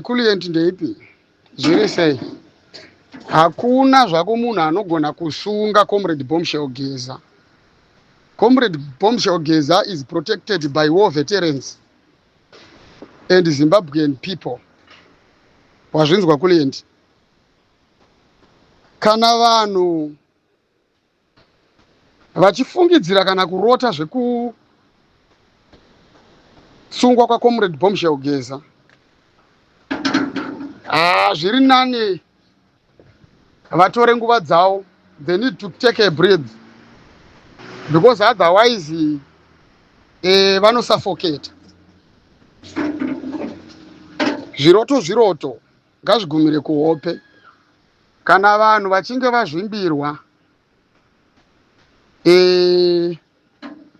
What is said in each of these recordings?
Kulient ndeipi? Zviri sei? Hakuna zvako munhu anogona kusunga Comrade Bombshell Geza. Comrade Bombshell Geza is protected by war veterans and Zimbabwean people. Wazvinzwa Kulient? Kana vanhu vachifungidzira kana kurota zvekusungwa kwaComrade Bombshell Geza, ah, zviri nani vatore nguva dzavo. They need to take a breath because otherwise vanosafoketa. Zviroto zviroto ngazvigumire kuhope. Kana vanhu vachinge vazvimbirwa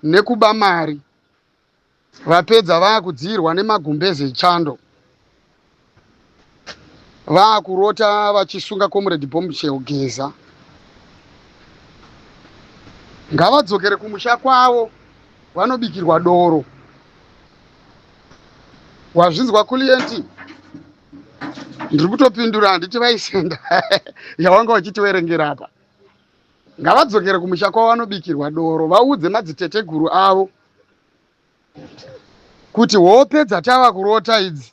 nekuba mari, vapedza vaakudziirwa nemagumbeze echando, vaakurota vachisunga Comrade Bombshell Geza, ngavadzokere kumusha kwavo vanobikirwa doro. Wazvinzwa Kulient? Ndiri kutopindura, handiti vaisenda yawanga vachitiverengera apa. Ngavadzokere kumusha kwavo vanobikirwa doro, vaudze madziteteguru avo kuti hope dzatava kurota idzi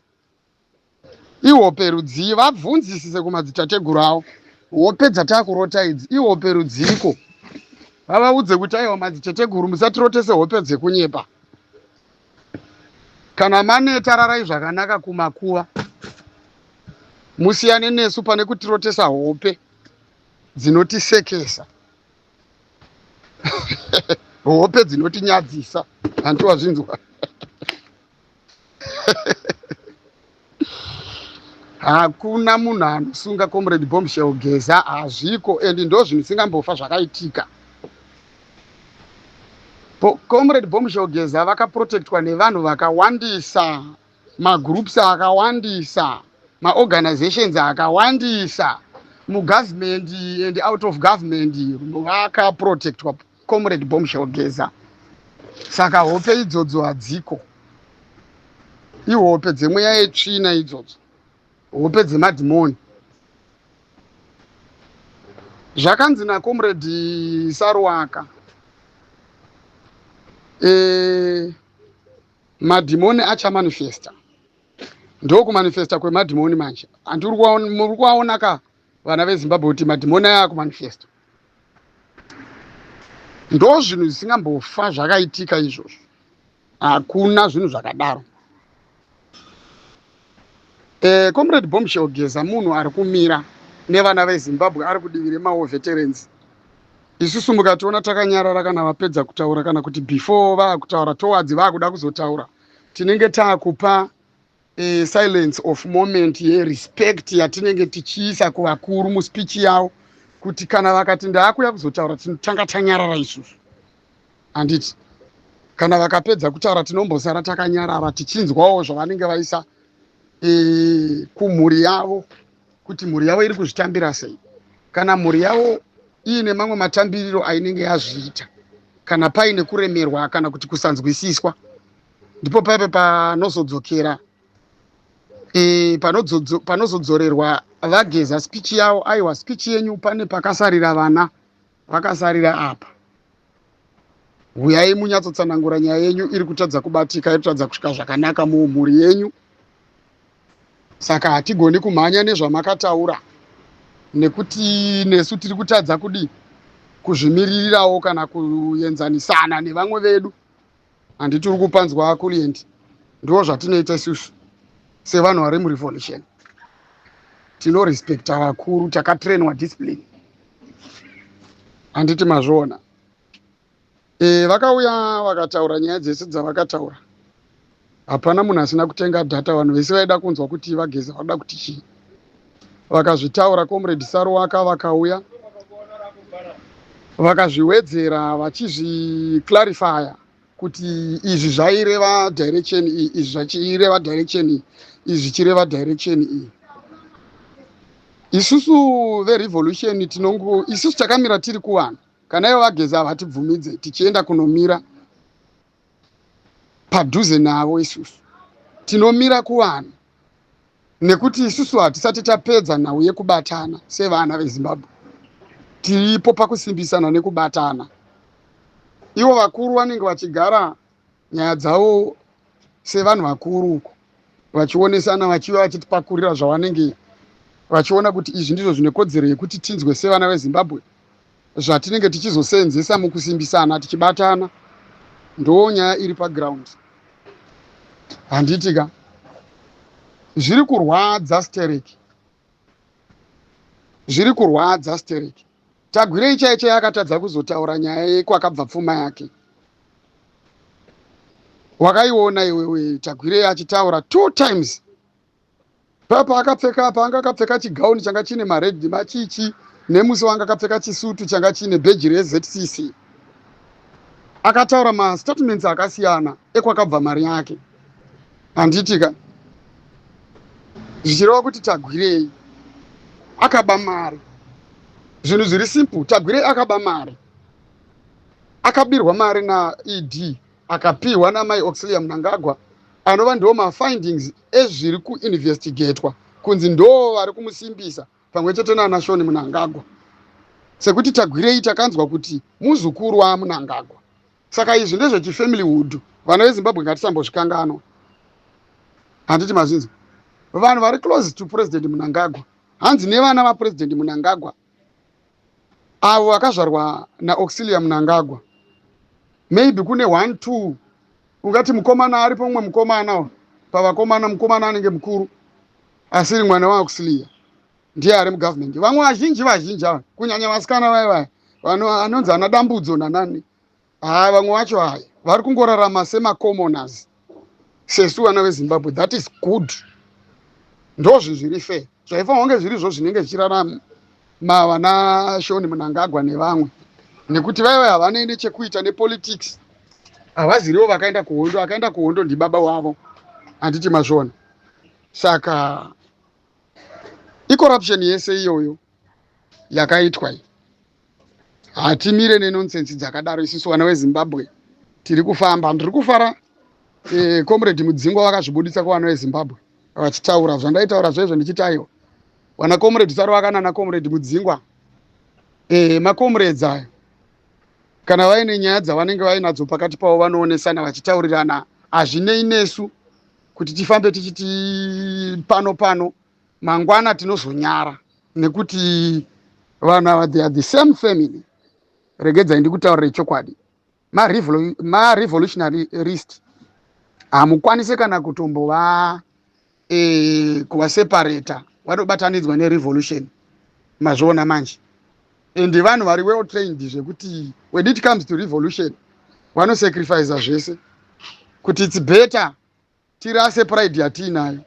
ihope rudzii. Vabvunzisise kumadzitateguru avo, hope dzatava kurota idzi ihope rudziiko. Vavaudze kuti aiwa madziteteguru, musatirotese hope dzekunyepa. Kana maneta rarai zvakanaka kumakuva, musiyane nesu pane kutirotesa hope dzinotisekesa, hope dzinotinyadzisa. Hanti wazvinzwa? Hakuna munhu anosunga Comrade Bombshell Geza, hazviko, and ndo zvinhu zvisingambofa zvakaitika. Comrade Bombshell Geza vakaprotectwa nevanhu vakawandisa, magroups akawandisa, maorganizations akawandisa mugovernment and out of government. Vakaprotectwa Comrade Bombshell Geza, saka hope idzodzo hadziko, ihope dzemweya yetsvina idzodzo, hope dzemadhimoni. Zvakanzi naComrade Saruwaka, madhimoni achamanifesta. Ndokumanifesta kwemadhimoni manje. Handiri muri kuaona ka, vana veZimbabwe, kuti madhimoni aya akumanifesta? Ndo zvinhu zvisingambofa zvakaitika izvozvo, hakuna zvinhu zvakadaro. Comrade Bombshell Geza munhu ari kumira nevana veZimbabwe, ari kudivi remawar veterans. Isusu mukationa takanyarara kana vapedza kutaura, kana kuti before vaakutaura, towards vaakuda kuzotaura, tinenge taakupa silence of moment yerespect yatinenge tichiisa kuvakuru muspeech yavo, kuti kana vakati ndaakuya kuzotaura, tinotanga tanyarara isusu, handiti? Kana vakapedza kutaura, tinombosara takanyarara tichinzwawo zvavanenge vaisa kumhuri yavo, kuti mhuri yavo iri kuzvitambira sei. Kana mhuri yavo iine mamwe matambiriro ainenge yazviita, kana paine kuremerwa kana kuti kusanzwisiswa, ndipo paipe panozodzokera panozodzorerwa vaGeza speech yavo. Aiwa, speech yenyu pane pakasarira, vana vakasarira apa, huyai munyatsotsanangura nyaya yenyu iri kutadza kubatika, iri kutadza kusvika zvakanaka mumhuri yenyu. Saka hatigoni kumhanya nezvamakataura nekuti nesu tiri kutadza kudii kuzvimiririrawo kana kuenzanisana nevamwe vedu. Handiti uri kupanzwa, Kulient? Ndo zvatinoita isusu sevanhu vari murevolution, tinorespecta vakuru, takatrainwa discipline, handiti mazviona? Vakauya vakataura nyaya dzese dzavakataura. Hapana munhu asina kutenga data. Vanhu vese vaida kunzwa kuti vaGeza vada kuti chii. Vakazvitaura. Comrade Saruwaka vakauya vakazviwedzera, vachizviclarifya kuti izvi zvaireva direction iyi, izvi zvachireva direction iyi, izvi zvichireva direction iyi. Isusu verevolution tinongo, isusu takamira tiri kuvanhu. Kana ivo vaGeza havatibvumidze tichienda kunomira padhuze navo, isusu tinomira kuvanhu. Nekuti isusu hatisati tapedza nhau yekubatana sevana veZimbabwe. Tiripo pakusimbisana nekubatana. Ivo vakuru vanenge vachigara nyaya dzavo sevanhu vakuru uko vachionesana, vachiva vachitipakurira zvavanenge vachiona kuti izvi ndizvo zvine kodzero yekuti tinzwe sevana veZimbabwe, zvatinenge tichizoseenzesa mukusimbisana tichibatana. Ndo nyaya iri paground, handiti ka? Zviri kurwadza stereki, zviri kurwadza stereki. Tagwirei chai chai akatadza kuzotaura nyaya yekwakabva pfuma yake. Wakaiona iwewe Tagwirei achitaura two times papa akapfeka, paanga akapfeka chigauni changa chine mared machichi, nemusi wanga akapfeka chisutu changa chine bheji reZCC. Akataura mastatements akasiyana ekwakabva mari yake, handiti ka? Zvichireva kuti Tagwirei akaba mari. Zvinhu zviri simple, Tagwirei akaba mari, akabirwa mari naED, akapiwa namai Auxilia Mnangagwa, anova ndo mafindings ezviri kuinvestigatwa kunzi ndo vari kumusimbisa pamwe chete nana Shoni Mnangagwa, sekuti Tagwirei takanzwa kuti muzukuru waMnangagwa. Saka izvi ndezvechifamilyhood. Vana veZimbabwe, ngatisambozvikanganwa, handiti mazvinzwa? Vanhu vari close to President Mnangagwa, hanzi nevana vaPresident Mnangagwa avo vakazvarwa naAuxilia Mnangagwa, maybe kune one two, ungati mukomana aripo, mumwe mukomana pavakomana, mukomana anenge mukuru asiri mwana waAuxilia ndiye ari mugovernment. Vamwe vazhinji vazhinji ava, kunyanya vasikana vaya vaya anonzi ana Dambudzo nanani, haa, vamwe vacho haya vari kungorarama semacommoners sesu vana veZimbabwe. That is good, ndozvinhu zviri fair, zvaifanira kunge zvirizvo zvinenge zvichirarama vana Shoni Mnangagwa nevamwe, nekuti vaiva havanei nechekuita nepolitics, havazirivo vakaenda kuhondo. Akaenda kuhondo ndibaba wavo, handiti mazviona? Saka icorruption yese iyoyo yakaitwa iyi. Hatimire nenonsense dzakadaro isusu vana veZimbabwe. Tiri kufamba, ndiri kufara. Comrade Mudzingwa vakazvibudisa kuvana veZimbabwe vachitaura zvandaitaura zvezvo ndichiti aiwa, vana Comrade Saruwaka nana Comrade Mudzingwa, macomrades ayo, kana vaine nyaya dzavanenge vainadzo pakati pavo vanoonesana vachitaurirana. Hazvinei nesu kuti tifambe tichiti pano pano, mangwana tinozonyara nekuti vanhu ava, they are the same family. Regedzai ndikutaurire chokwadi, marevolutionarist hamukwanisi kana kutombova kuvaseparata, vanobatanidzwa nerevolution, mazviona manje? And vanhu vari well trained zvekuti when it comes to revolution vanosacrifica zvese, kuti it's better tirase pride yatiinayo.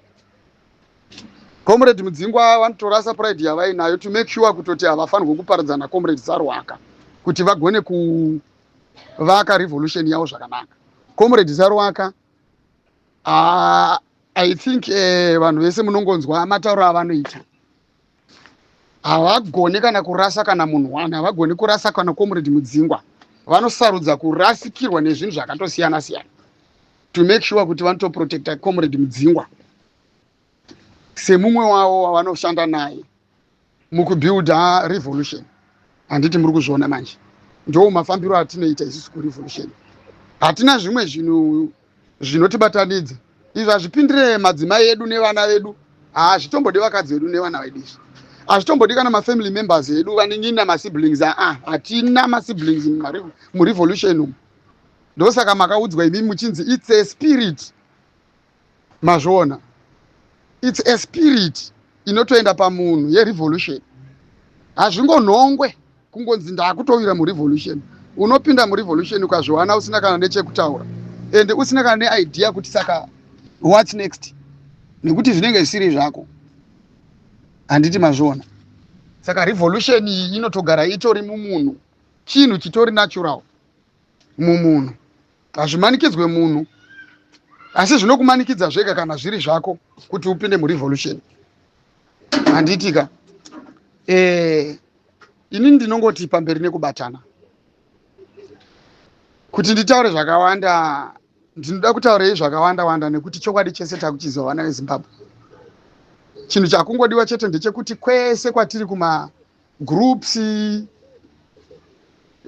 Comrade Mudzingwa vanotorasa pride yavainayo to make sure kutoti havafanirwi kuparadzana Comrade Saruwaka, kuti vagone kuvaka revolution yavo zvakanaka. Comrade Saruwaka, I think vanhu vese munongonzwa matauro avanoita. Havagoni kana kurasa kana munhu one, havagoni kurasa kana Comrade Mudzingwa. Vanosarudza kurasikirwa nezvinhu zvakatosiyana siyana to make sure kuti vanotoprotecta Comrade Mudzingwa semumwe wavo wavanoshanda naye mukubuilda revolution, handiti muri kuzviona manje? Ndo mafambiro atinoita isusu kurevolution. Hatina zvimwe zvinhu zvinotibatanidza. Izvi hazvipindire madzimai edu nevana vedu, hazvitombodi vakadzi vedu nevana vedu izvi, hazvitombodi kana mafamily members edu, vanin'ina, masiblings. Aa, hatina masiblings murevolution umu. Ndosaka makaudzwa imi muchinzi it's a spirit, mazviona? It's a spirit inotoenda pamunhu yerevolution. Hazvingonhongwe kungonzi ndaakutowira murevolution. Unopinda murevolution ukazviwana usina kana nechekutaura and usina kana neidea kuti saka what's next, nekuti zvinenge zvisiri zvako, handiti mazviona? Saka revolution iyi inotogara itori mumunhu, chinhu chitori natural mumunhu. Hazvimanikidzwe munhu, asi zvinokumanikidza zvega kana zviri zvako kuti upinde murevolution, handitika? Inini ndinongoti pamberi nekubatana. Kuti nditaure zvakawanda, ndinoda kutaurei zvakawanda wanda, nekuti chokwadi chese takuchiziva, vana veZimbabwe. Chinhu chakungodiwa chete ndechekuti kwese kwatiri kumagroups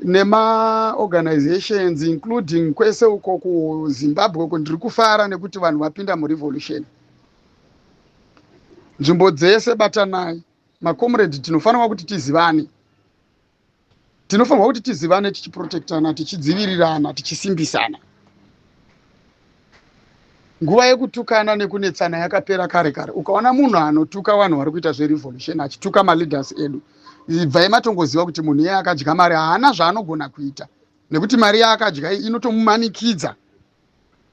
nemaorganizations, including kwese uko kuZimbabwe uko, ndiri kufara nekuti vanhu vapinda murevolution. Nzvimbo dzese batanai, macomrade. Tinofanirwa kuti tizivane, tinofanirwa kuti tizivane, tichiprotectana, tichidzivirirana, tichisimbisana. Nguva yekutukana nekunetsana yakapera kare kare. Ukaona munhu anotuka vanhu vari kuita zverevolution, achituka maleaders edu, ibvai matongoziva kuti munhu iye akadya mari, haana zvaanogona kuita, nekuti mari yaakadya inotomumanikidza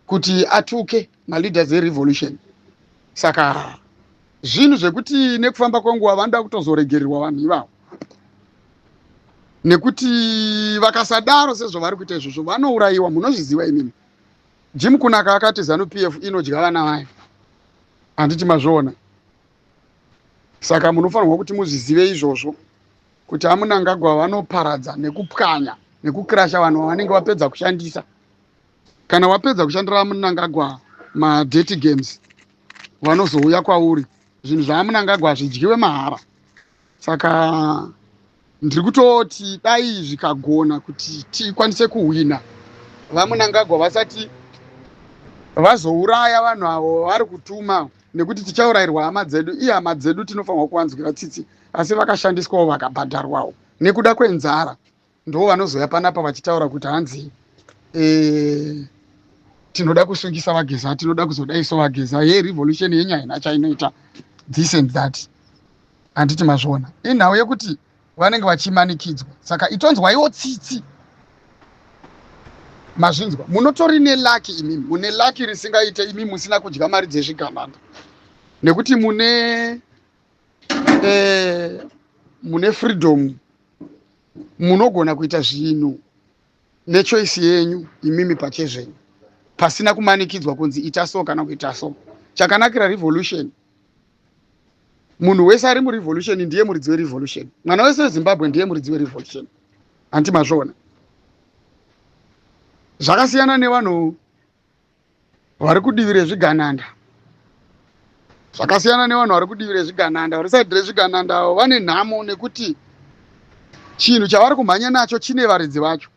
kuti atuke maleaders erevolution. Saka zvinhu zvekuti nekufamba kwenguva vanoda kutozoregererwa vanhu ivavo, nekuti vakasadaro sezvavari kuita izvozvo, vanourayiwa. Munozviziva imimi. Jim Kunaka akati ZANU PF inodya vana vayo, handiti mazviona? Saka munofanirwa kuti muzvizive izvozvo, kuti aMnangagwa vanoparadza nekupwanya nekucrusha vanhu vavanenge vapedza kushandisa. Kana wapedza kushandira aMnangagwa madirty games, vanozouya kwauri. Zvinhu zvaaMnangagwa zvidyiwe mahara. Saka ndiri kutoti dai zvikagona kuti tikwanise kuhwina vaMnangagwa vasati vazouraya vanhu avo vari kutuma, nekuti tichaurayirwa hama dzedu. Ihama dzedu, tinofanirwa kuvanzwira tsitsi, asi vakashandiswawo, vakabhadharwawo nekuda kwenzara. Ndo vanozouya panapa vachitaura kuti hanzi tinoda kusungisa vaGeza, tinoda kuzodaiso vaGeza, ye revolution yenyu haina chainoita, this and that, handiti mazviona? Inhau yekuti vanenge vachimanikidzwa. Saka itonzwaiwo tsitsi, mazvinzwa? Munotori neluck imimi, mune luck risingaite imi musina kudya mari dzezvigananda, nekuti mune freedom, munogona kuita zvinhu nechoice yenyu imimi pachezvenyu, pasina kumanikidzwa kunzi ita so kana kuita so. Chakanakira revolution, munhu wese ari murevolution ndiye muridzi werevolution. Mwana wese weZimbabwe ndiye muridzi werevolution, handiti mazviona? Zvakasiyana nevanhu vari kudivi rezvigananda. Zvakasiyana nevanhu vari kudivi rezvigananda. Vari side rezvigananda avo vane nhamo, nekuti chinhu chavari kumhanya nacho chine varidzi vacho.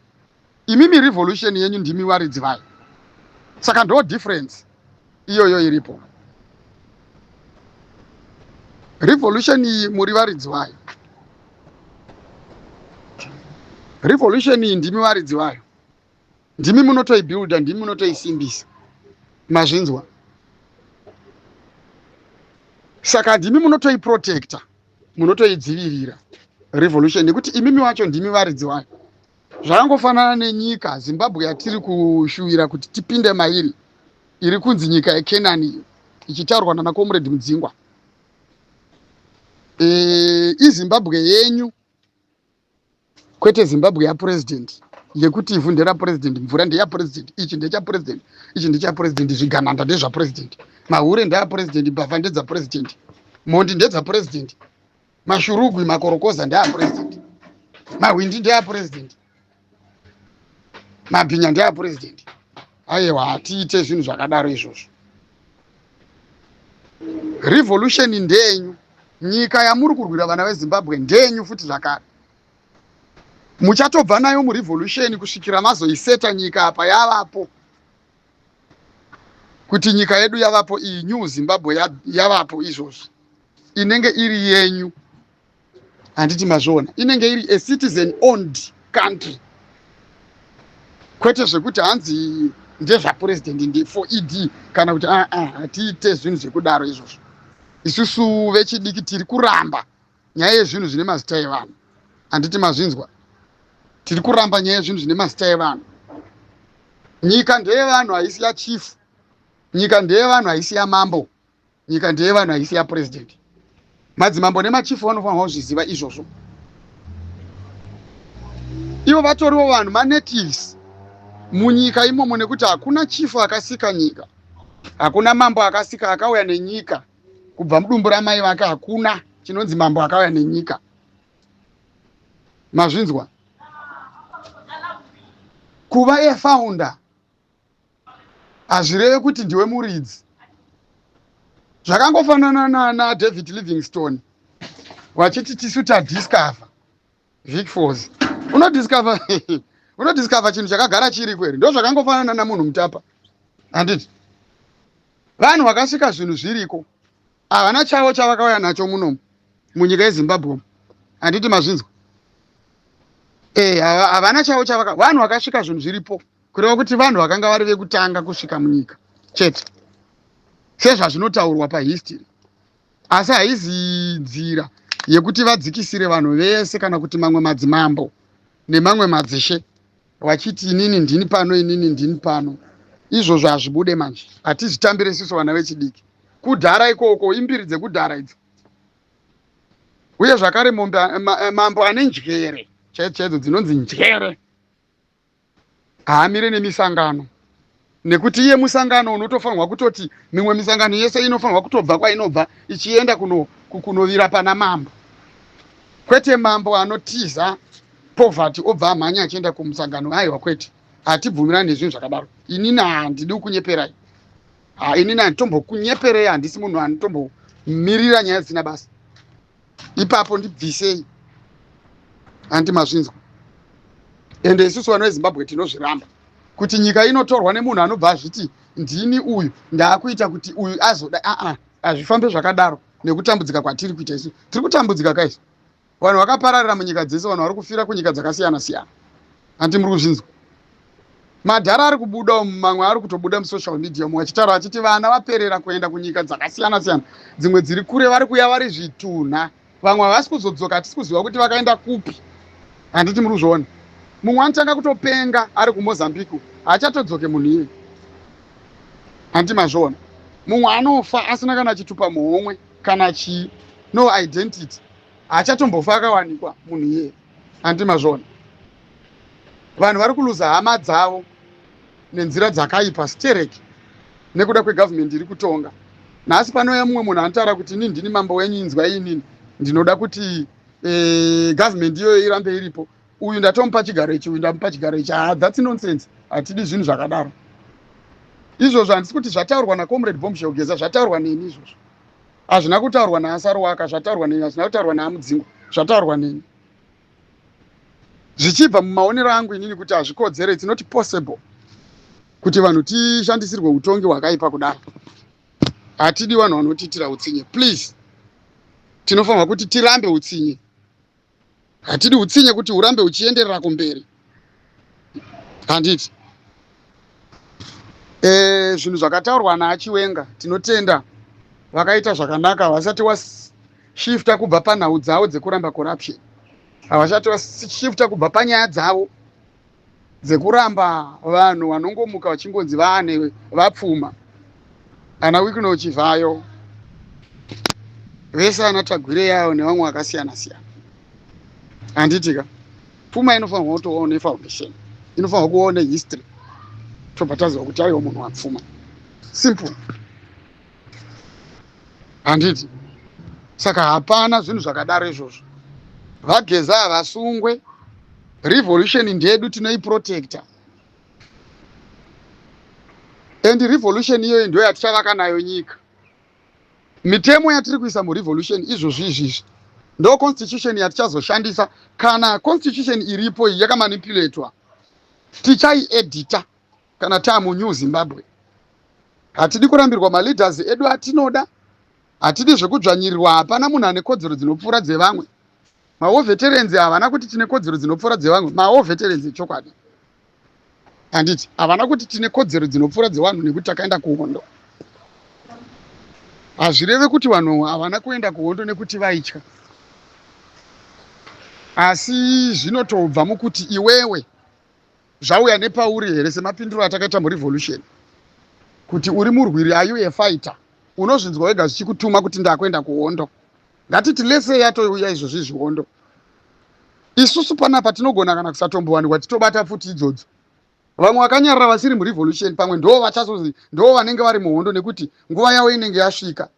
Imimi revolution yenyu ndimi varidzi vayo. Saka ndo difference iyoyo iripo. Revolution iyi muri varidzi vayo. Revolution iyi ndimi varidzi vayo, ndimi munotoibuilda, ndimi munotoisimbisa, mazvinzwa? Saka ndimi munotoiprotecta, munotoidzivirira revolution, nekuti imimi wacho ndimi varidzi vayo. Zvakangofanana nenyika Zimbabwe yatiri kushuvira kuti tipinde mairi, iri kunzi nyika yeKenani iyo ichitaurwa nana Comrade Mudzingwa. IZimbabwe yenyu, kwete Zimbabwe yapurezidendi, yekuti ivhu nderapurezidendi, mvura ndeyapurezidendi, ichi ndechapurezidendi, ichi ndechapurezidendi, zvigananda ndezvapurezidendi, mahure ndeapurezidendi, mbavha ndedzapurezidendi, mhondi ndedzapurezidendi, mashurugwi, makorokoza ndeapurezidendi, mahwindi ndeapurezidendi, mabhinya ndeapurezidendi. Aiwa, hatiite zvinhu zvakadaro izvozvo. Revolution ndenyu. Nyika yamuri kurwira, vana veZimbabwe, ndenyu futi zvakare. Muchatobva nayo murevolution kusvikira mazoiseta nyika apa yavapo, kuti nyika yedu yavapo iyi, New Zimbabwe yavapo izvozvi, inenge iri yenyu, handiti mazviona? Inenge iri a citizen owned country, kwete zvekuti hanzi ndezvapurezidendi, ndi for ED, kana kuti aa. Hatiite zvinhu zvekudaro izvozvo. Isusu vechidiki tiri kuramba nyaya yezvinhu zvine mazita evanhu, handiti mazvinzwa? Tiri kuramba nyaya yezvinhu zvine mazita evanhu. Nyika ndeyevanhu, haisi yachief. Nyika ndeyevanhu, haisi yamambo. Nyika ndeyevanhu, haisi yapurezidendi. Madzimambo nemachifu vanofanirwa kuzviziva izvozvo. Ivo vatoriwo vanhu, manatives munyika imomo, nekuti hakuna chifu akasika nyika, hakuna mambo akasika, akauya nenyika kubva mudumbu ramai vake. Hakuna chinonzi mambo akauya nenyika, mazvinzwa? Kuva efounder hazvireve kuti ndiwe muridzi. Zvakangofanana naDavid Livingstone vachiti tisu tadiscover Vic Falls. Unodiscover unodiscover chinhu chakagara chiriko here? Ndozvakangofanana namunhu mutapa, handiti? Vanhu vakasvika zvinhu zviriko, havana chavo chavakauya nacho munomu munyika yeZimbabwe, handiti? Mazvinzwa? Havana chavo chavaka, vanhu vakasvika zvinhu zviripo, kureva kuti vanhu vakanga vari vekutanga kusvika munyika chete, sezvazvinotaurwa pahistory. Asi haizi nzira yekuti vadzikisire vanhu vese kana kuti mamwe madzimambo nemamwe madzishe vachiti inini ndini pano, inini ndini pano. Izvozvo hazvibude manje, hatizvitambire isusu vana vechidiki. Kudhara ikoko, imbiri dzekudhara idzo. Uye zvakare mombe, mambo ane njere chaidzo chaidzo, dzinonzi njere, haamire nemisangano, nekuti iye musangano unotofanirwa kutoti mimwe misangano yese inofanirwa kutobva kwainobva ichienda kunovira pana mambo, kwete mambo anotiza poverty obva amhanya achienda kumusangano. Aiwa, kwete, hatibvumirani nezvinhu zvakadaro. Inini handidi kunyeperai, inini handitombokunyeperei, handisi munhu anotombomirira nyaya dzisina basa. Ipapo ndibvisei, handi mazvinzwa? Ende isusu vano veZimbabwe tinozviramba kuti nyika inotorwa nemunhu anobva azviti ndini uyu, ndaakuita kuti uyu azoda. Aa, hazvifambe zvakadaro nekutambudzika kwatiri kuita isu. Tiri kutambudzika kaisu, vanhu vakapararira munyika dzese, vanhu vari kufira kunyika dzakasiyana siyana, handi muri kuzvinzwa? Madhara ari kubuda, mamwe ari kutobuda musocial media umu achitaura achiti vana vaperera kuenda kunyika dzakasiyana siyana, dzimwe dziri kure, vari kuya vari zvitunha, vamwe havasi kuzodzoka, hatisi kuziva kuti vakaenda kupi, handiti muri kuzviona? Mumwe anotanga kutopenga ari kuMozambique, haachatodzoke munhu iyeye, handiti mazviona? Mumwe anofa asina kana chitupa muhomwe kana chii, no identity, haachatombofa akawanikwa munhu iyeye, handiti mazviona? Vanhu vari kuluza hama dzavo nenzira dzakaipa stereki nekuda kwegavhumendi iri kutonga nhasi. Panouya mumwe munhu anotaura kuti inini ndini mambo wenyu, inzwai, inini ndinoda kuti gavhumendi iyoyo irambe iripo, uyu ndatomupa chigaro ichi, uyu ndamupa chigaro ichi. Ha, that's nonsense, hatidi zvinhu zvakadaro. Izvozvo handisi kuti zvataurwa naComrade Bombshell Geza, zvataurwa neni izvozvo. Hazvina kutaurwa naAsaruwaka, zvataurwa neni. Hazvina kutaurwa naaMudzingwa, zvataurwa neni, zvichibva mumaonero angu inini kuti hazvikodzere. It's not possible kuti vanhu tishandisirwe utongi hwakaipa kudaro. Hatidi vanhu vanotiitira utsinye, please. Tinofanirwa kuti tirambe utsinye. Hatidi utsinye kuti urambe uchienderera kumberi, handiti? Zvinhu zvakataurwa naaChiwenga, tinotenda, vakaita zvakanaka. Vasati washifta kubva panhau dzavo dzekuramba corruption, havasati vashifta kubva panyaya dzavo dzekuramba vanhu vanongomuka vachingonzi vaane vapfuma, ana Wicknell Chivayo vese, ana Tagwirei yavo nevamwe vakasiyana siyana, handiti ka? Pfuma inofanirwa kutovawo nefoundation, inofanirwa kuvawo nehistory, tobva taziva kuti aiwa, munhu wapfuma. Simple, handiti? Saka hapana zvinhu zvakadaro izvozvo. VaGeza havasungwe. Revolution ndedu, tinoiprotecta, and revolution iyoyo ndo yatichavaka nayo nyika. Mitemo yatiri kuisa murevolution izvozvi izvizvi ndo constitution yatichazoshandisa. Kana constitution iripo iyi yakamanipulatwa, tichaiedita kana taamuNew Zimbabwe. Hatidi kurambirwa maleaders edu atinoda, hatidi zvekudzvanyirirwa. Hapana munhu ane kodzero dzinopfuura dzevamwe. Mawar veterans havana kuti tine kodzero dzinopfuura dzevamwe. Mawar veterans echokwadi, handiti, havana kuti tine kodzero dzinopfuura dzevanhu nekuti takaenda kuhondo. Hazvireve kuti vanhu havana kuenda kuhondo nekuti vaitya, asi zvinotobva mukuti iwewe zvauya nepauri here, semapinduro atakaita murevolution, kuti uri murwiri. Are you a fighter? Unozvinzwa wega zvichikutuma kuti ndakuenda kuhondo. Ngatiti lese yatouya izvozvi izvihondo, isusu panapa tinogona kana kusatombowanikwa titobata pfuti idzodzo. Vamwe vakanyarara vasiri murevolution pamwe ndo vachazozi ndo vanenge vari muhondo, nekuti nguva yavo inenge yasvika.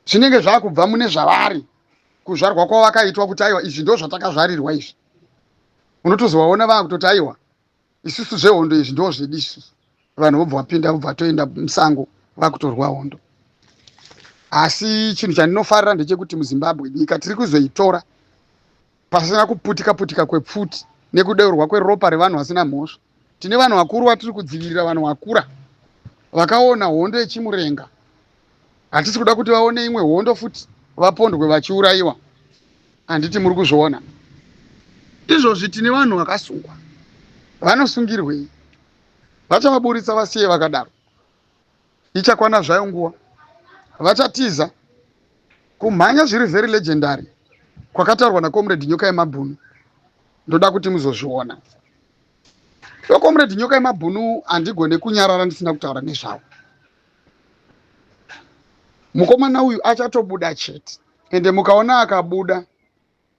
Zvinenge zvakubva mune zvavari, kuzvarwa kwavakaitwa, kuti aiwa, izvi ndo zvatakazvarirwa izvi. Unotozovaona vaakutoti aiwa, isusu zvehondo izvi ndo zvedu isusu. Vanhu vobva vapinda, vobva vatoenda musango, vakutorwa hondo. Asi chinhu chandinofarira ndechekuti muZimbabwe nyika tiri kuzoitora pasina kuputika putika kwepfuti nekudeurwa kweropa revanhu vasina mhosva. Tine vanhu vakuru vatiri kudzivirira, vanhu vakura vakaona hondo yeChimurenga. Hatisi kuda kuti vaone imwe hondo futi, vapondwe vachiurayiwa. Handiti muri kuzviona izvozvi? Tine vanhu vakasungwa. Vanosungirwei? Vachavaburitsa, vasiye vakadaro. Ichakwana zvayo nguva, vachatiza kumhanya zviri very legendary kwakataurwa naComrade Nyoka Yemabhunu. Ndoda kuti muzozviona. So Comrade Nyoka Yemabhunu, handigone kunyarara ndisina kutaura nezvavo. Mukomana uyu achatobuda chete, ende mukaona akabuda,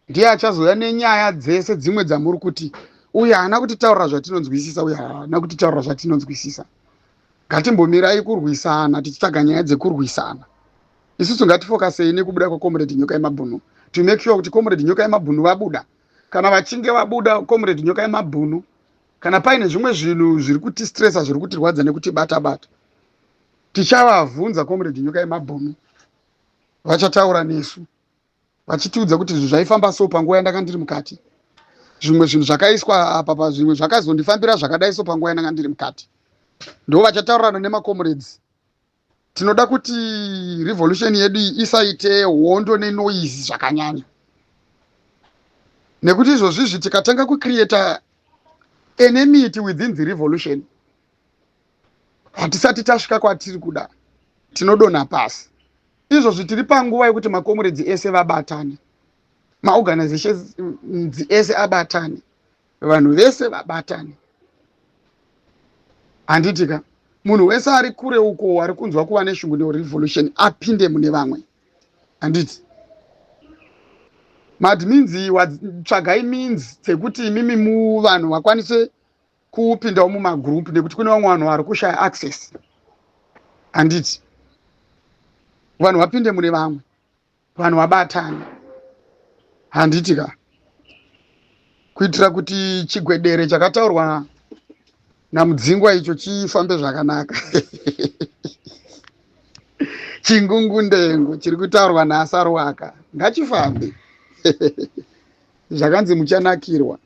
ndiye achazouya nenyaya dzese dzimwe dzamuri kuti uyu haana kutitaurira zvatinonzwisisa, uyu haana kutitaurira zvatinonzwisisa. Ngatimbomirai kurwisana tichitsvaga nyaya dzekurwisana. Isusu ngatifokasei nekubuda kwaComrade Nyoka Yemabhunu, to make sure kuti Comrade Nyoka Yemabhunu vabuda. Kana vachinge vabuda, Comrade Nyoka Yemabhunu, kana paine zvimwe zvinhu zviri kutistressa, zviri kutirwadza nekutibata bata, tichavavhunza Comrade Nyoka Yemabhunu. Vachataura nesu vachitiudza kuti zvinhu zvaifamba so panguva yandanga ndiri mukati, zvimwe zvinhu zvakaiswa apa pa, zvimwe zvakazondifambira zvakadai so panguva yandanga ndiri mukati. Ndo vachataurirana nemacomrades. Tinoda kuti revolution yedu iyi isaite hondo nenoise zvakanyanya, nekuti izvozvizvi tikatanga kucreata enmity within the revolution, hatisati tasvika kwatiri kuda, tinodonha pasi. Izvozvi tiri panguva yekuti macomrades ese vabatane, maorganizations ese abatane, vanhu vese vabatane, handiti ka? Munhu wese ari kure uko ari kunzwa kuva neshungu nerevolution apinde mune vamwe, handiti? Maadmins, tsvagai means dzekuti imimi muvanhu vakwanise kupindawo mumagroup, nekuti kune vamwe vanhu vari kushaya access, handiti? Vanhu vapinde mune vamwe, vanhu vabatane, handiti ka? Kuitira kuti chigwedere chakataurwa naMudzingwa icho chifambe zvakanaka. Chingungundengu chiri kutaurwa naAsarwaka ngachifambe. Zvakanzi muchanakirwa.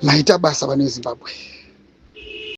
Maita basa, vane Zimbabwe.